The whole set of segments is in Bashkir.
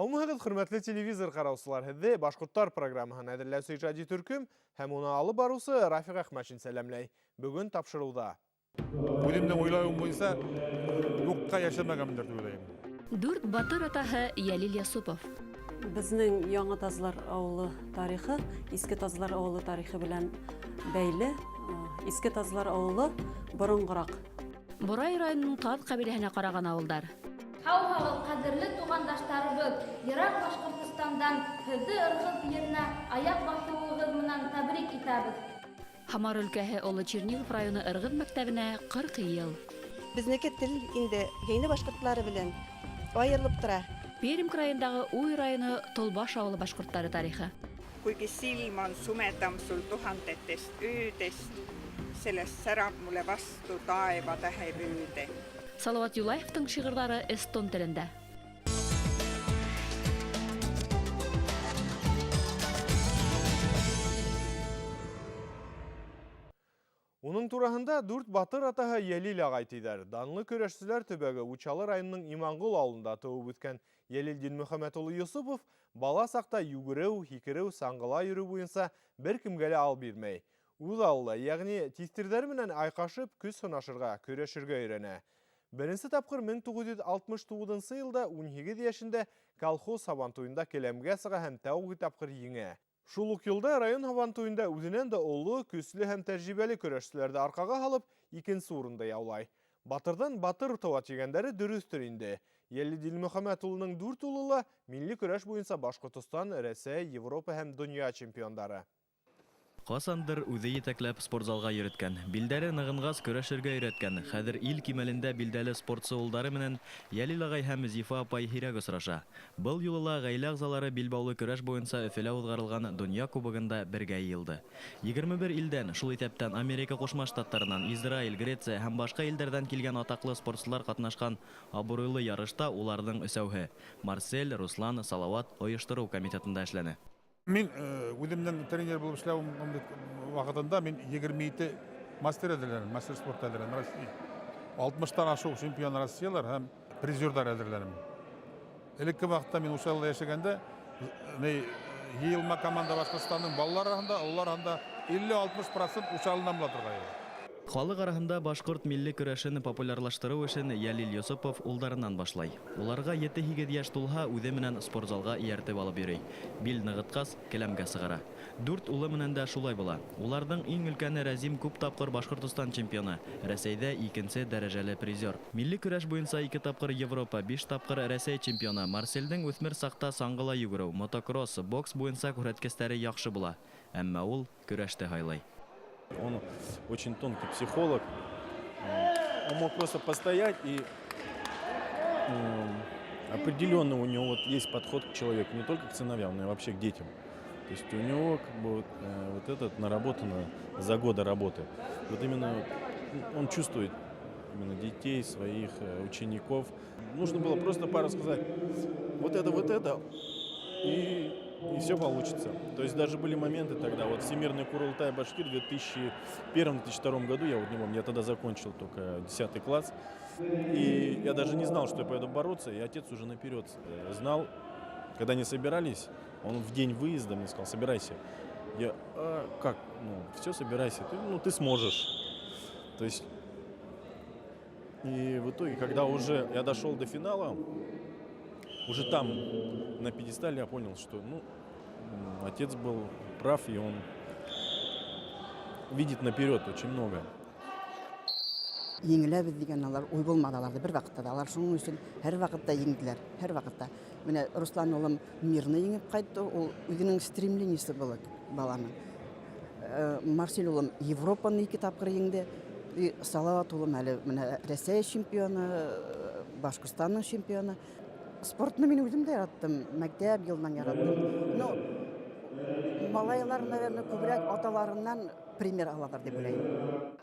Һаумыһығыҙ, хөрмәтле телевизор ҡараусылар! Һеҙҙе «Башҡорттар» программаһын әҙерләүсе ижади төркөм һәм уны алып барыусы Рафиҡ Әхмәтшин сәләмләй. Бөгөн тапшырыуҙа: Үҙемдең уйлауым буйынса, юҡҡа йәшәмәгәнмендер тип уйлайым. Дүрт батыр атаһы Йәлил Ясупов. Беҙҙең Яңы Тазлар ауылы тарихы Иске Тазлар ауылы тарихы белән бәйле. Иске Тазлар ауылы боронғораҡ. Борай районының Таҙ ҡәбиләһенә ҡараған ауылдар. Һауһығыҙ, ҡәҙерле туғандаштарыбыҙ! Йыраҡ Башҡортостандан һеҙҙе Ырғыҙ еренә аяҡ баҫыуығыҙ менән тәбрик итәбеҙ. Һамар өлкәһе Оло Чернигов районы Ырғыҙ мәктәбенә 40 йыл. Беҙҙеке тел инде йәйне башҡортлары белән айырылып тора. Пермь крайындағы Уй районы Толбаш ауылы башҡорттары тарихы. Kuigi silm on sumedam sul tuhandetest öödest, sellest särab mulle vastu taeva tähevööde. Салауат Юлаевтың шиғырҙары эстон телендә. Уның тураһында дүрт батыр атаһы Йәлил ағай тиҙәр. Данлы көрәшселәр төбәге Учалы районының Иманғол ауылында тыуып үҫкән Йәлил Динмөхәмәт улы Йосопов бала саҡта йүгереү, һикереү, саңғыла йөрөү буйынса бер кемгә лә ал бирмәй. Үҙ аллы, йәғни тиҫтерҙәр менән айҡашып, көс һынашырға, көрәшергә өйрәнә. Беренсе тапҡыр 1969 йылда 18 йәшендә колхоз һабантуйында келәмгә сыға һәм тәүге тапҡыр еңә. Шул уҡ йылда район һабантуйында үҙенән дә оло, көслө һәм тәжрибәле көрәшселәрҙе арҡаға һалып, икенсе урынды яулай. Батырҙан батыр тыуа тигәндәре дөрөҫтөр инде. Йәлил Дилмөхәмәт улының дүрт улы ла милли көрәш буйынса Башҡортостан, Рәсәй, Европа һәм донъя чемпиондары. Ҡасандыр үҙе етәкләп спортзалға йөрөткән, билдәре нығынғас көрәшергә өйрәткән. Хәҙер ил кимәлендә билдәле спортсы улдары менән Йәлил ағай һәм Зифа апай һирәк осраша. Был юлы ла ғаилә ағзалары билбаулы көрәш буйынса Өфөлә уҙғарылған донъя кубогында бергә йыйылды. 21 илдән, шул иҫәптән Америка Ҡушма Штаттарынан, Израиль, Греция һәм башҡа илдәрҙән килгән атаҡлы спортсылар ҡатнашҡан абруйлы ярышта уларҙың өсәүһе Марсель, Руслан, Салауат ойоштороу комитетында эшләне. Мин үҙемдең тренер булып эшләүем ваҡытында мин 22 мастер әҙерләнем, мастер спорта әҙерләнем Россия. 60-тан ашыу чемпион Россиялар һәм призерҙар әҙерләнем. Элекке ваҡытта мин Учалыла йәшәгәндә, йыйылма команда Башҡортостандың балалар араһында, ололар араһында 50-60% Учалынан була торғайны. Халыҡ араһында башҡорт милли көрәшен популярлаштырыу эшен Йәлил Йосопов улдарынан башлай. Уларға 7-8 йәш тулһа, үҙе менән спортзалға эйәртеп алып йөрөй. Бил нығытҡас, келәмгә сығара. Дүрт улы менән дә шулай була. Уларҙың иң өлкәне Рәзим күп тапҡыр Башҡортостан чемпионы, Рәсәйҙә икенсе дәрәжәле призер. Милли көрәш буйынса 2 тапҡыр Европа, 5 тапҡыр Рәсәй чемпионы Марселдең үҫмер саҡта саңғыла йүгереү, мотокросс, бокс буйынса күрһәткестәре яҡшы була. Әммә ул көрәште һайлай. Он очень тонкий психолог. Он мог просто постоять и определенно у него есть подход к человеку, не только к сыновьям, но и вообще к детям. То есть у него вот этот наработано за годы работы. Вот именно он чувствует именно детей, своих учеников. Нужно было просто пару сказать, вот это, вот это, и все получится. То есть даже были моменты тогда, Всемирный Курултай Башкир в 2001-2002 году, я не помню, я тогда закончил только 10 класс, и я даже не знал, что я пойду бороться, и отец уже наперед знал, когда они собирались, он в день выезда мне сказал, собирайся. Я, а, как? Ну, все, собирайся, ты сможешь. То есть, и в итоге, когда уже я дошел до финала, уже там, на пьедестале, я понял, что, отец был прав, и он видит наперед очень много. Еңеләбеҙ тигән алар уй булманы аларҙа бер ваҡытта ла. Алар шуның өсөн һәр ваҡытта еңделәр, һәр ваҡытта. Менә Руслан улым мирно еңеп ҡайтты, ул үҙенең стремлениесе было баланың. Марсель улым Европаны 2 тапҡыр еңде. И Салават улым әле менә Рәсәй чемпионы, Башҡортостандың чемпионы. Спортны мин үҙем дә яраттым, мәктәп йылынан яраттым. Но малайлар, наверное, күберәк аталарынан пример алалар тип уйлайым.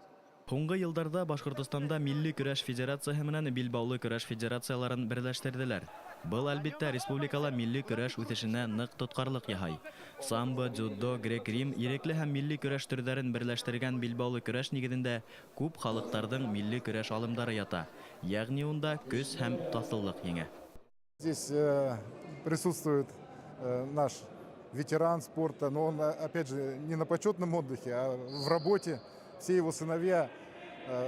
Һуңғы йылдарҙа Башҡортостанда Милли көрәш федерацияһы менән Билбаулы көрәш федерацияларын берләштерҙеләр. Был, әлбиттә, республикала милли көрәш үҫешенә ныҡ тотҡарлыҡ яһай. Самбо, дзюдо, грек-рим, ирекле һәм милли көрәш төрҙәрен берләштергән билбаулы көрәш нигеҙендә күп халыҡтарҙың милли көрәш алымдары ята. Йәғни унда көс һәм таҫыллыҡ еңә. Здесь присутствует наш ветеран спорта, но он, опять же, не на почетном отдыхе, а в работе. Все его сыновья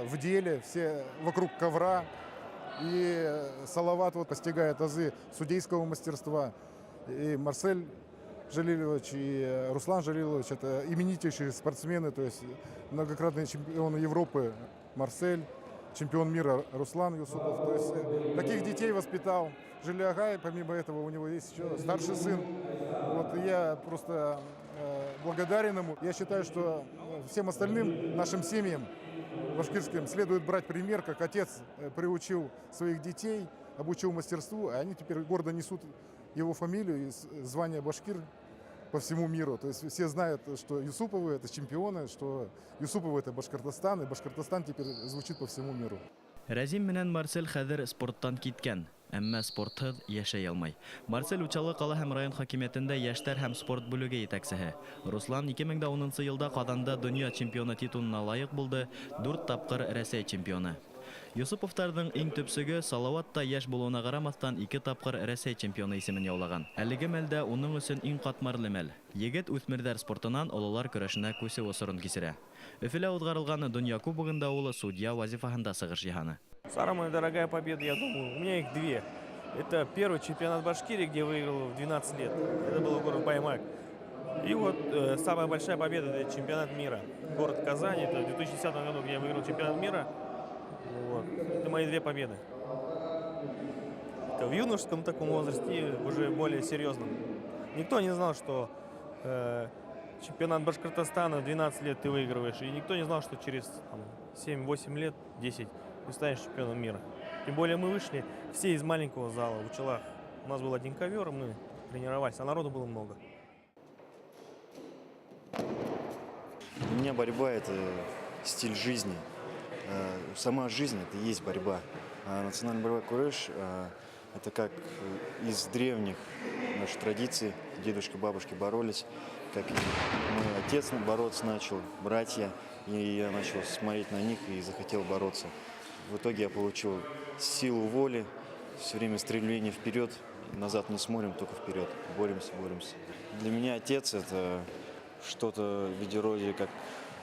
в деле, все вокруг ковра. И Салават вот постигает азы судейского мастерства. И Марсель Жалилович, и Руслан Жалилович – это именитейшие спортсмены, то есть многократные чемпионы Европы Марсель, чемпион мира Руслан Юсупов. То есть таких детей воспитал Жалиль агай, помимо этого у него есть еще старший сын. Вот, и я просто благодарен ему. Я считаю, что всем остальным нашим семьям башкирским следует брать пример, как отец приучил своих детей, обучил мастерству, а они теперь гордо несут его фамилию и звание башкир по всему миру. То есть все знают, что Юсуповы – это чемпионы, что Юсуповы – это Башкортостан, и Башкортостан теперь звучит по всему миру. Рәзим менән Марсель хәҙер спорттан киткән, әммә спортһыҙ йәшәй алмай. Марсель Учалы ҡала һәм район хакимиәтендә йәштәр һәм спорт бүлеге етәксеһе. Руслан 2010 йылда Ҡаҙанда донъя чемпионы титулына лайыҡ булды, 4 тапҡыр Рәсәй чемпионы. Юсуповтарҙың иң төпсөгө Салават та йәш булыуына ҡарамаҫтан 2 тапҡыр Рәсәй чемпионы исемен яулаған. Әлеге мәлдә уның өсөн иң ҡатмарлы мәл. Егет үҫмерҙәр спортынан ололар көрәшенә күсеү осорон кисерә. Өфөлә уҙғарылған донъя кубогында ул судья вазифаһында сығыш яһаны. Самая дорогая победа, я думаю, у меня их две. Это первый чемпионат Башкирии, где выиграл в 12 лет. Это был город Баймак. И вот самая большая победа – это чемпионат мира. Город Казань, это в 2010 году, где я выиграл чемпионат мира. Вот. Это мои две победы. Это в юношеском таком возрасте и уже более серьезном. Никто не знал, что чемпионат Башкортостана в 12 лет ты выигрываешь. И никто не знал, что через 7-8 лет, 10, ты станешь чемпионом мира. Тем более мы вышли все из маленького зала в Учалах. У нас был один ковер, мы тренировались, а народу было много. Для меня борьба – это стиль жизни. Сама жизнь – это и есть борьба. А национальная борьба куреш – это как из древних наших традиций. Дедушки, бабушки боролись, как и мой отец бороться начал, братья. И я начал смотреть на них и захотел бороться. В итоге я получил силу воли, все время стремление вперед, назад не смотрим, только вперед. Боремся, боремся. Для меня отец – это что-то в виде роде как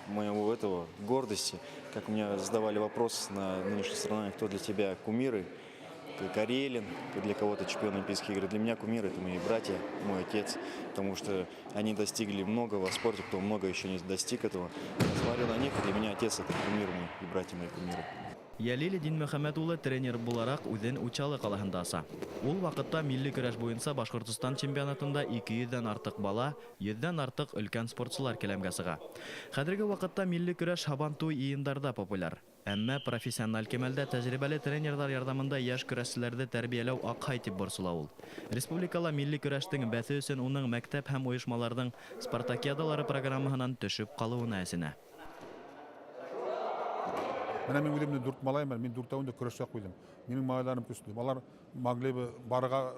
моего этого гордости. Как у меня задавали вопрос на нынешней стране, кто для тебя кумиры, Карелин, для кого-то чемпион Олимпийских игр. Для меня кумиры – это мои братья, мой отец, потому что они достигли многого в спорте, кто много еще не достиг этого. Я смотрю на них, и для меня отец – это кумир мой, и братья мои кумиры. Йәлил Динмөхәммәт улы тренер булараҡ үҙен Учалы ҡалаһында аса. Ул ваҡытта милли көрәш буйынса Башҡортостан чемпионатында 200-дән артыҡ бала, 100-дән артыҡ өлкән спортсылар келәмгә сыға. Хәҙерге ваҡытта милли көрәш һабантуй йыйындарҙа популяр. Әммә профессиональ кимәлдә тәжрибәле тренерҙар ярҙамында йәш көрәшселәрҙе тәрбиәләү аҡһай тип борсола ул. Республикала милли көрәштең бәҫе өсөн уның мәктәп һәм ойошмаларҙың спартакиадалары программаһынан төшөп ҡалыуына әсенә. Менә мин үҙемдең 4 малайым бар, мин дүртәүен дә көрәшкә ҡуйҙым. Минең малайларым көслө. Алар могли бы барырға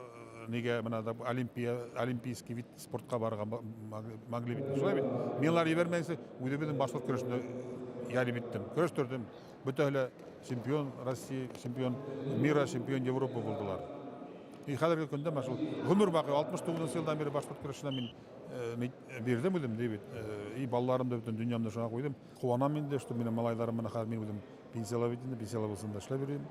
нигә менә да олимпия, олимпийский вид спортҡа барырға могли бит. Шулай бит. Мин алар ебәрмәйенсә үҙебеҙҙең башҡорт көрәшендә ярып иттем. Көрәштерҙем. Бөтәһе лә чемпион России, чемпион мира, чемпион Европы булдылар. И хәҙерге көндә менә шул ғүмер баҡый 69 йылдан бире башҡорт көрәшенә мин бирҙем үҙем, ти бит. И балаларым да бөтөн донъямды шуңа ҡуйҙым. Ҡыуанам инде, что минең малайҙарым менә хәҙер мин үҙем пенсияла бит инде, пенсияла булһам да эшләп йөрөйөм.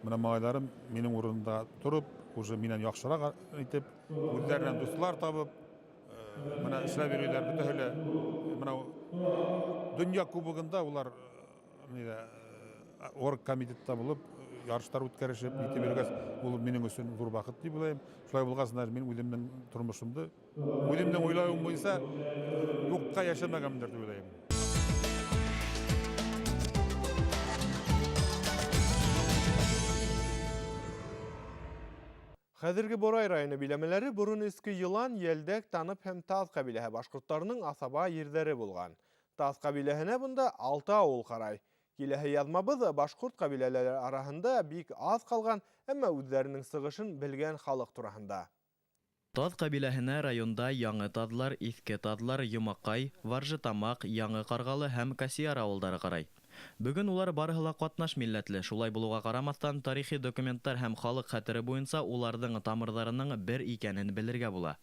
Менә малайҙарым минең урында тороп, уже минән яҡшыраҡ итеп, үҙҙәренән дуҫлар табып, менә эшләп йөрөйҙәр бөтәһе лә. Менә донъя кубогында улар нидә оргкомитетта булып, ярыштар үткәрешеп, итеп йөргәс, ул минең өсөн ҙур бәхет тип уйлайым. Шулай булғас, мин үҙемдең тормошомдо, үҙемдең уйлауым буйынса юҡҡа йәшәмәгәнмендер тип уйлайым. Хәҙерге Борай районы биләмәләре борон Өскө Йылан, Йәлдәк, Танып һәм Таҙ ҡәбиләһе башҡорттарының аҫаба ерҙәре булған. Таҙ ҡәбиләһенә бында 6 ауыл ҡарай. Киләһе яҙмабыҙ башҡорт ҡәбиләләре араһында бик аҙ ҡалған, әммә үҙҙәренең сығышын белгән халыҡ тураһында. Таҙ ҡәбиләһенә районда Яңы Таҙлар, Иҫке Таҙлар, Йомаҡай, Варжытамаҡ, Яңы Ҡарғалы һәм Касияр ауылдары ҡарай. Бөгөн улар барыһы ла ҡатнаш милләтле, шулай булыуға ҡарамаҫтан, тарихи документтар һәм халыҡ хәтере буйынса уларҙың тамырҙарының бер икәнен белергә була.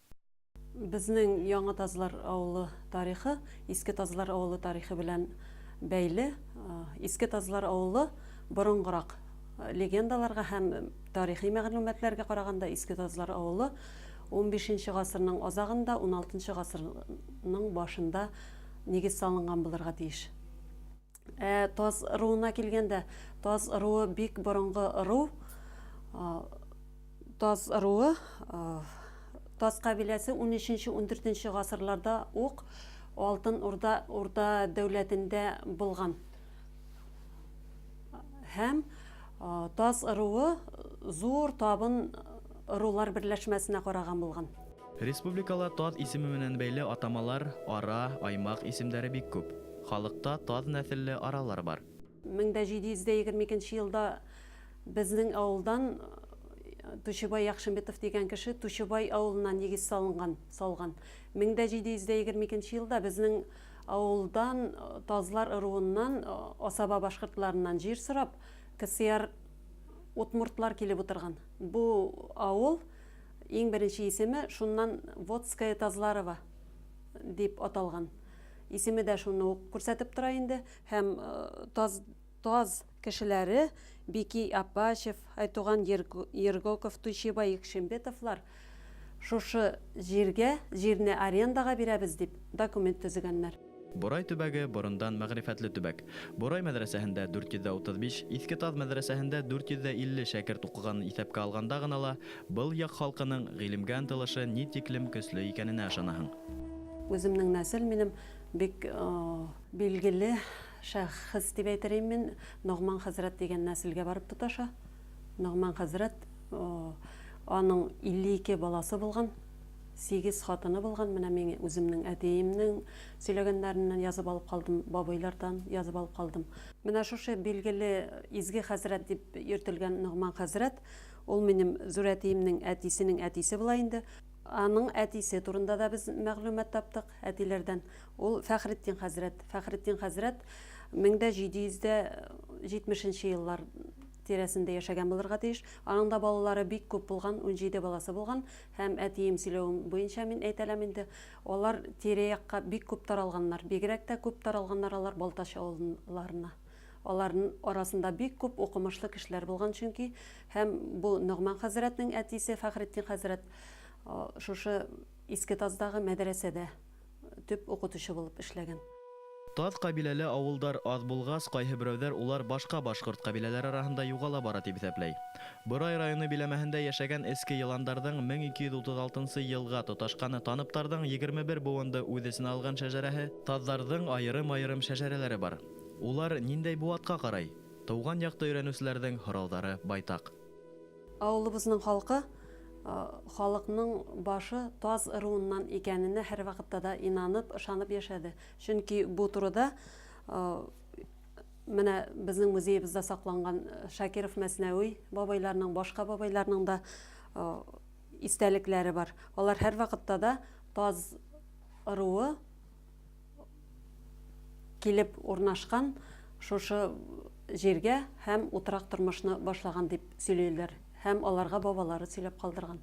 Безнең Яңа Тазлар авылы тарихы Иске Тазлар авылы тарихы белән бәйле. Иске Тазлар авылы борынгырак легендаларга һәм тарихи мәгълүматларга караганда Иске Тазлар авылы 15 гасырның азагында, 16 гасырның башында нигез салынган булырга тиеш. Ә Таз ыруына килгәндә, Таз ыруы бик борынгы ыру. Таз ыруы, Таз кабиләсе 13-14 гасырларда ук Алтын Урда, Урда дәүләтендә булган. Һәм Таз ыруы зур табын ырулар берләшмәсенә караган булган. Республикала Таз исеме менән бәйле атамалар, ара, аймаҡ исемдәре бик күп. Халыҡта таз нәҫелле аралар бар. 1722 елда безнең авылдан Тучыбай Яхшымбетов дигән кеше Тучыбай авылына нигез салынган, салган. 1722 елда безнең авылдан Тазлар ыруыннан Асаба башкортларыннан җир сорап, КСР удмуртлар килеп утырган. Бу авыл иң беренче исеме шуннан Водская Тазларова дип аталган. Исеме дә шуны ук күрсәтеп тора инде. Һәм таз, таз кешеләре Бики Апачев, Айтуган Ергоков, Туйчибай Якшимбетовлар шушы җиргә, җирне арендага бирәбез дип документ төзегәннәр. Борай төбәге борындан мәгърифәтле төбәк. Борай мәдрәсәһендә 435, Иске Таз мәдрәсәһендә 450 шәкерт укыганын иҫәпкә алғанда ғына ла был яҡ халҡының ғилемгә ынтылышы ни тиклем көслө икәненә ышанаһың. Үземнең нәсел минем бик билгеле шәхес дип әйтер идем мин, Ногман хәзрәт дигән нәселгә барып тоташа. Ногман хәзрәт, аның 52 баласы булган, 8 хатыны булган. Менә мин үземнең әтиемнең сөйләгәннәреннән язып алып калдым, бабайлардан язып алып калдым. Менә шушы билгеле изге хәзрәт дип йөртелгән Ногман хәзрәт, ул минем зур әтиемнең әтисенең әтисе була инде. Аның әтисе турында да без мәгълүмат таптык әтиләрдән. Ул Фәхретдин хәзрәт. Фәхретдин хәзрәт 1770 еллар тирәсендә яшәгән булырга тиеш. Аның да балалары бик күп булган, 17 баласы булган. Һәм әтием сөйләвем буенча мин әйтәләм инде, алар тирә-якка бик күп таралганнар. Бигрәк тә күп таралганнар алар Балтач авылларына. Аларның арасында бик күп укымышлы кешеләр булган чөнки. Һәм бу Ногман хәзрәтнең әтисе Фәхретдин хәзрәт шушы Иске Таздагы мәдрәсәдә төп укытучы булып эшләгән. Таз кабиләле авылдар аз булғас, ҡайһы берәүҙәр улар башҡа башҡорт ҡәбиләләре араһында юғала бара тип иҫәпләй. Борай районы биләмәһендә йәшәгән эске йыландарҙың 1236 йылға тоташҡан таныптарҙың 21 быуынды үҙ эсенә алған шәжәрәһе, таҙҙарҙың айырым-айырым шәжәрәләре бар. Улар ниндәй быуатҡа ҡарай? Тыуған яҡты өйрәнеүселәрҙең һорауҙары байтаҡ. Ауылыбыҙҙың халҡы, халыҡның башы таз ыруынан икәненә һәр ваҡытта да инанып, ышанып йәшәде. Чөнки бу турыда менә безнең музейыбызда саҡланған Шакиров Мәснәүи бабайларының, башҡа бабайларының да истәлекләре бар. Алар һәр ваҡытта да таз ыруы килеп урнашҡан шушы җиргә һәм утрак тормошны башлаган дип сөйләйләр. Һәм аларга бабалары сөйләп калдырган.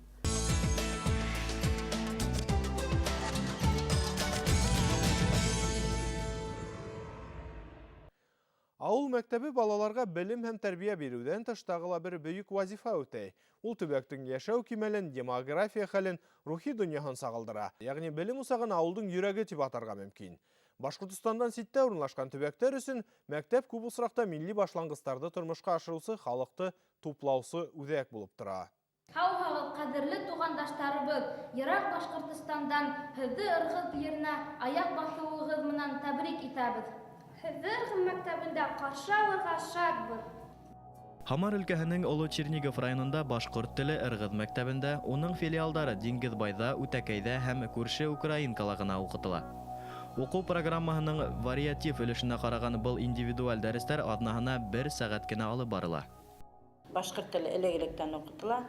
Ауыл мәктәбе балаларға белем һәм тәрбиә биреүҙән тыш тағы ла бер бөйөк вазифа үтәй. Ул төбәктең йәшәү кимәлен, демография хәлен, рухи донъяһын сағылдыра. Ягъни белем усағын ауылдың йөрәге тип атарға мөмкин. Башҡортостандан ситтә урынлашҡан төбәктәр өсөн мәктәп күп осраҡта милли башланғыстарҙы тормошҡа ашырыусы, халыҡты туплаусы үҙәк булып тора. Һау-һағыҙ, ҡәҙерле туғандаштарыбыҙ, йыраҡ Башҡортостандан һеҙҙе Ырғыҙ еренә аяҡ баҫыуығыҙ менән тәбрик итәбеҙ. Һеҙҙе Ырғыҙ мәктәбендә ҡаршы алырға шатбыҙ. Һамар өлкәһенең Оло Чернигов районында башҡорт теле Ырғыҙ мәктәбендә, уның филиалдары Диңгеҙбайҙа, Үтәкәйҙә һәм күрше Украинкала ғына уҡытыла. Уҡыу программаһының вариатив өлөшөнә ҡараған был индивидуаль дәрестәр аҙнаһына бер сәғәт кенә алып барыла. Башҡорт теле элек-электән уҡытыла,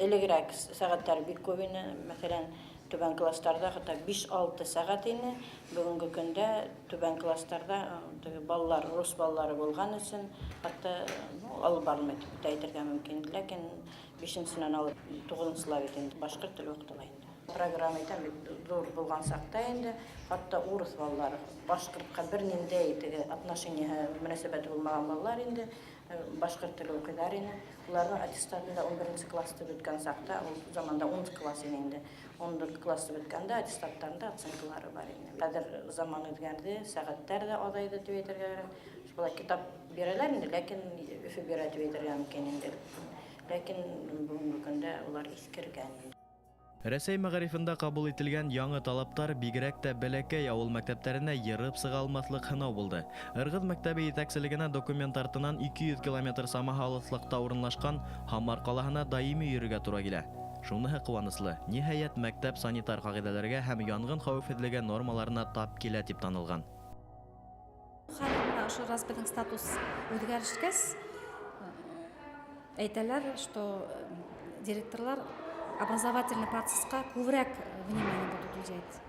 Элегрәк сәғәттәр бик күп ине, мәҫәлән, түбән класстарҙа хатта 5-6 сәғәт ине. Бөгөнгө көндә түбән класстарҙа теге балалар, рус балалары булған өсөн хатта ну, алып барылмай тип тә әйтергә мөмкин. Ләкин бишенсенән алып туғыҙынсыла бит инде башҡорт теле уҡытыла инде. Программа әйтәм бит, ҙур булған саҡта инде хатта урыҫ балалары башҡортҡа бер ниндәй теге отношениеһы, мөнәсәбәте булмаған балалар инде башҡорт теле уҡыйҙар ине. Уларҙың аттестатында 11 классты бөткән саҡта, ул заманда 10 класс ине инде. 14 классты бөткәндә аттестаттарында оценкалары бар ине. Хәҙер заман үҙгәрҙе, сәғәттәр ҙә аҙайҙы тип әйтергә кәрәк. Шулай китап бирәләр инде, ләкин Өфө бирә тип әйтергә мөмкин инде. Ләкин бөгөнгө көндә улар иҫкергән инде. Рәсәй мәғарифында ҡабул ителгән яңы талаптар бигерәк тә бәләкәй ауыл мәктәптәренә йырып сыға алмаҫлыҡ һынау булды. Ырғыҙ мәктәбе етәкселегенә документ артынан 200 километр самаһы алыҫлыҡта урынлашҡан Һамар ҡалаһына даими йөрөргә тура килә. Шуныһы ҡыуаныслы, ниһайәт, мәктәп санитар ҡағиҙәләргә һәм янғын хәүефһеҙлеге нормаларына тап килә тип танылған. Хәҙер менә ошо раз беҙҙең статус үҙгәрешкәс, әйтәләр, что директорлар образовательный процессҡа күберәк внимание будут уделять.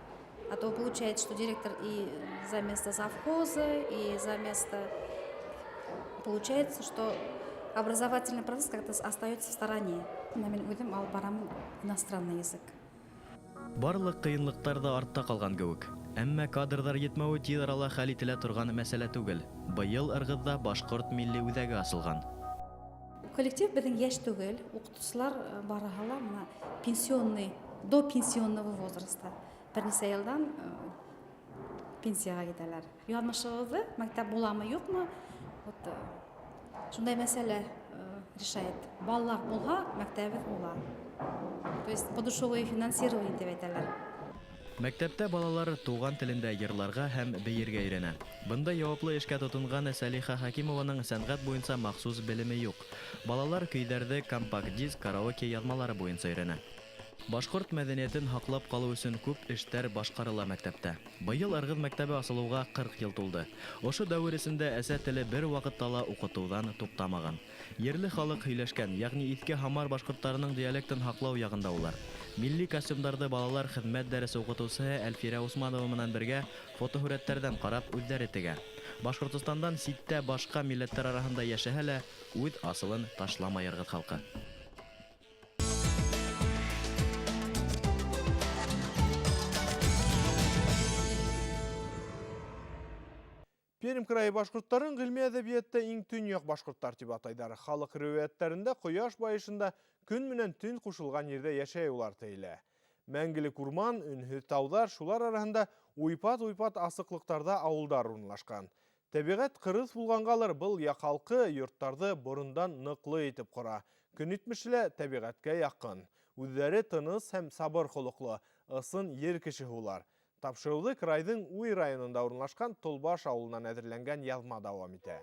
А то получается, что директор и за место завхоза, и за место... Получается, что образовательный процесс как-то остается в стороне. Менә мин үҙем алып барам иностранный язык. Барлыҡ ҡыйынлыҡтар ҙа артта ҡалған кеүек. Әммә кадрҙар етмәүе тиҙ арала хәл ителә торған мәсьәлә түгел. Быйыл Ырғыҙҙа башҡорт милли үҙәге асылған. Коллектив беҙҙең йәш түгел, уҡытыусылар барыһы ла мына пенсионный, до пенсионного возраста. Бер нисә йылдан пенсияға китәләр. Яҙмышыбыҙҙы мәктәп буламы, юҡмы? Вот шундай мәсьәлә решает. Балалар булһа, мәктәбебеҙ була. То есть подушевое финансирование тип әйтәләр. Мәктәптә балалар туған телендә йырларға һәм бейергә өйрәнә. Бында яуаплы эшкә тотонған Сәлиха Хәкимованың сәнғәт буйынса махсус белеме юҡ. Балалар көйҙәрҙе компакт-диск, караоке яҙмалары буйынса өйрәнә. Башҡорт мәҙәниәтен һаҡлап ҡалыу өсөн күп эштәр башҡарыла мәктәптә. Быйыл Ырғыҙ мәктәбе асылыуға 40 йыл тулды. Ошо дәүер эсендә әсә теле бер ваҡытта ла уҡытыуҙан туҡтамаған. Ерле халыҡ һөйләшкән, йәғни Иҫке Һамар башҡорттарының диалектын һаҡлау яғында улар. Милли костюмдарҙы балалар хеҙмәт дәресе уҡытыусыһы Әлфирә Усманова менән бергә фотоһүрәттәрҙән ҡарап үҙҙәре тегә. Башҡортостандан ситтә башҡа милләттәр араһында йәшәһә лә, үҙ асылын ташламай Ырғыҙ халҡы. Пермь крайы башҡорттарын ғилми әҙәбиәттә иң төньяҡ башҡорттар тип атайҙар. Халыҡ риүәйәттәрендә ҡояш байышында көн менән төн ҡушылған ерҙә йәшәй улар тейелә. Мәңгелек урман, өнһөҙ тауҙар, шулар араһында уйпат-уйпат асыҡлыҡтарҙа ауылдар урынлашҡан. Тәбиғәт ҡырыҫ булғанғалыр, был яҡ халҡы йорттарҙы борондан ныҡлы итеп ҡора. Көн итмеше лә тәбиғәткә яҡын. Үҙҙәре тыныс һәм сабыр холоҡло, ысын ер кешеһе улар. Тапшырыуҙы крайҙың Уй районында урынлашҡан Толбаш ауылынан әҙерләнгән яҙма дауам итә.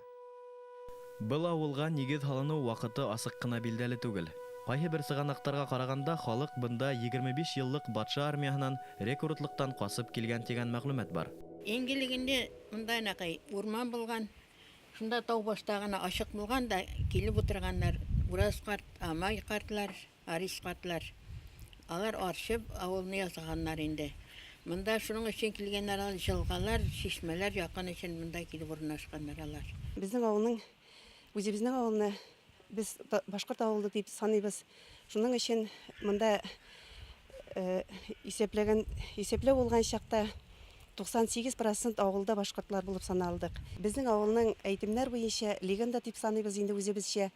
Был ауылға нигеҙ һалыныу ваҡыты асыҡ ҡына билдәле түгел. Ҡайһы бер сығанаҡтарға ҡарағанда, халыҡ бында 25 йыллыҡ батша армияһынан рекрутлыҡтан ҡасып килгән тигән мәғлүмәт бар. Иң элегендә мында инәҡәй урман булған, шунда тау башта ғына ашыҡ булған да килеп ултырғандар Ураз ҡарт, Амай ҡартлар, Арис ҡартлар. Алар аршып ауылны ясағандар инде. Мында шуның өсөн килгәндәр, ал йылғалар, шишмәләр яҡын өсөн мында килеп урынлашҡандар алар. Беҙҙең ауылның, үҙебеҙҙең ауылны беҙ башҡорт ауылы тип саныйбыҙ. Шуның өсөн мында иҫәпләү булған саҡта 98% ауылда башҡортлар булып саналдыҡ. Беҙҙең ауылның әйтемдәр буйынса легенда тип саныйбыҙ инде үҙебеҙсә.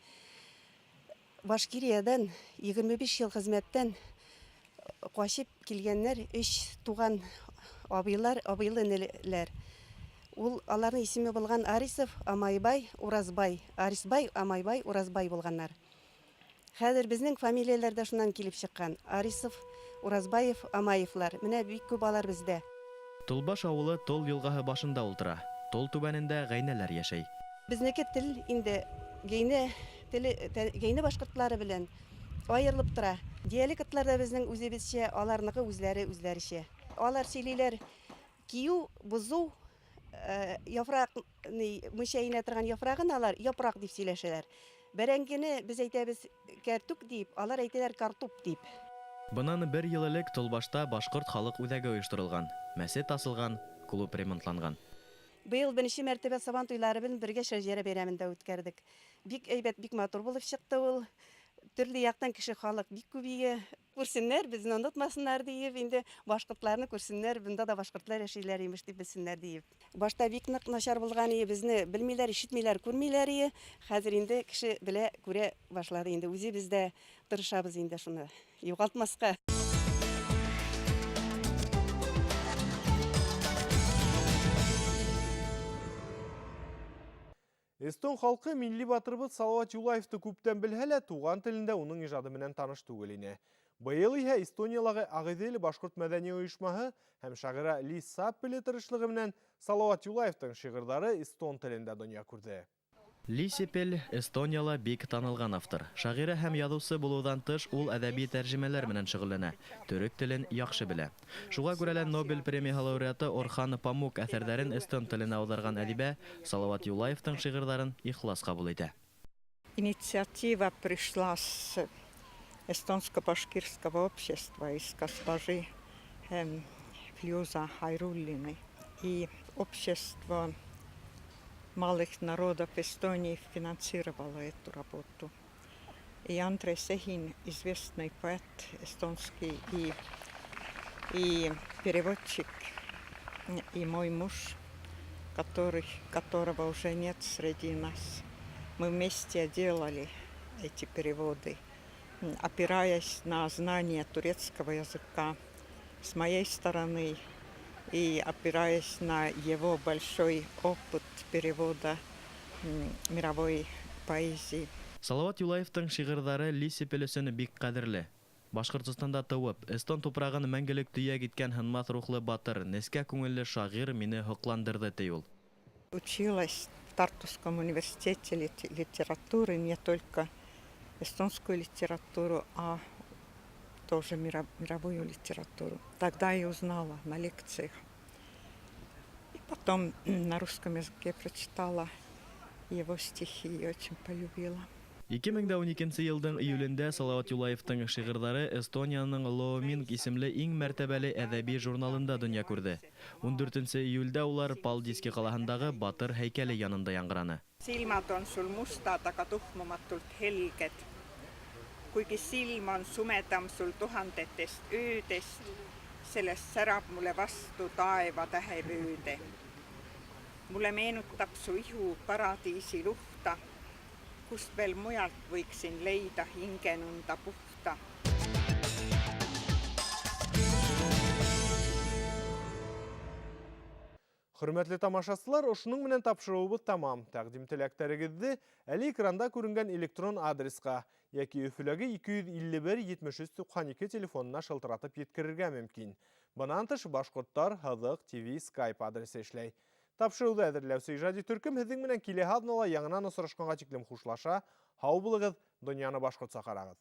Башкириядан 25 йыл хеҙмәттән ҡасып килгәндәр өс туған абыйлар, абыйлы энеләр. Ул аларның исеме булған Арисов, Амайбай, Уразбай. Арисбай, Амайбай, Уразбай булғаннар. Хәҙер беҙҙең фамилиялар ҙа шунан килеп сыҡҡан. Арисов, Уразбаев, Амаевлар. Менә бик күп алар беҙҙә. Толбаш ауылы Тол йылғаһы башында ултыра. Тол түбәнендә ғәйнәләр йәшәй. Беҙҙеке тел инде гәйнә теле, гәйнә башҡортлары белән айырылып тора. Диалектлар да беҙҙең үҙебеҙсә, аларныҡы үҙләре үҙләренсә. Алар сөйләйләр кию, бозоу, яфраҡ, ни, мунса инә торған яфрағын алар япраҡ дип сөйләшәләр. Бәрәңгене без әйтәбез кәртүк дип, алар әйтәләр картуп дип. Бынан бер ел элек Толбашта башкорт халык үзәге оештырылган, мәсет асылган, клуб ремонтланган. Быел беренче мәртәбә Сабан туйлары белән бергә Шәҗәрә бәйрәмен дә үткәрдек. Бик әйбәт, бик матур булып чыкты ул. Төрле яктан кеше халык бик күп ие. Күрсеннәр, безне онытмасыннар диеп, инде башкортларны күрсеннәр, бында да башкортлар яшиләр имеш дип белсеннәр диеп. Башта бик нык начар булган ие, безне белмиләр, ишетмиләр, күрмиләр ие. Хәзер инде кеше белә, күрә башлады инде. Үзебез дә тырышабыз инде шуны югалтмаска. Эстон халкы милли батырыбыҙ Салават Юлаевты күптән белһә лә, туған телендә уның ижады менән таныш түгел ине. Быйыл иһә Эстониялағы Ағиҙел башҡорт мәҙәни ойошмаһы һәм шағира Ли Саппеле тырышлығы менән Салават Юлаевтың шиғырҙары эстон телендә донъя күрҙе. Ли Сепель Эстонияла бик танылған автор. Шағирә һәм яҙыусы булыуҙан тыш, ул әҙәби тәржемәләр менән шөғөлләнә. Төрөк телен яҡшы белә. Шуға күрә лә Нобель премияһы лауреаты Орхан Памук әҫәрҙәрен эстон теленә ауҙарған әҙибә Салават Юлаевтың шиғырҙарын ихлас ҡабул итә. Инициатива пришла с эстонско-башкирского общества из госпожи Флюза Хайруллиной. И общество малых народов Эстонии финансировало эту работу. И Андрей Сехин, известный поэт эстонский и переводчик, и мой муж, которого уже нет среди нас, мы вместе делали эти переводы, опираясь на знание турецкого языка с моей стороны и опираясь на его большой опыт перевода мировой поэзии. Салават Юлаевтың шиғырҙары Ли Сепель өсөн бик ҡәҙерле. Башҡортостанда тыуып, эстон тупрағын мәңгелек төйәк иткән һынмаҫ рухлы батыр, нескә күңелле шағир мине һоҡландырҙы, ти ул. Училась в Тартусском университете литературы, не только эстонскую литературу, а тоже мировую литературу. Тогда я узнала на лекциях. И потом на русском языке прочитала его стихи и очень полюбила. Ике мең дә ун икенсе йылдың июлендә Салават Юлаевтың шиғырҙары Эстонияның Лооминг исемле иң мәртәбәле әҙәби журналында донъя күрҙе. Ун дүртенсе июлдә улар Палдиски ҡалаһындағы Батыр һәйкәле янында яңғыраны. Silmad on sul mustad, aga tuhmumatult helged. Kuigi silm on sumedam sul tuhandetest öödest, sellest särab mulle vastu taeva tähevööde. Mulle meenutab su ihu paradiisi luhta, kust veel mujalt võiksin leida hinge nõnda puhta. Хөрмәтле тамашасылар, ошоноң менән тапшырыуыбыҙ тамам. Тәҡдим теләктәрегеҙҙе әле экранда күренгән электрон адресҡа йәки Өфөләге 251 73 92 телефонына шылтыратып еткерергә мөмкин. Бынан тыш Башҡорттар һыҙыҡ ТВ Skype адресы эшләй. Тапшырыуҙы әҙерләүсе ижади төркөм һеҙҙең менән киләһе аҙнала яңынан осрашҡанға тиклем хушлаша. Һау булығыҙ, донъяны башҡортса ҡарағыҙ.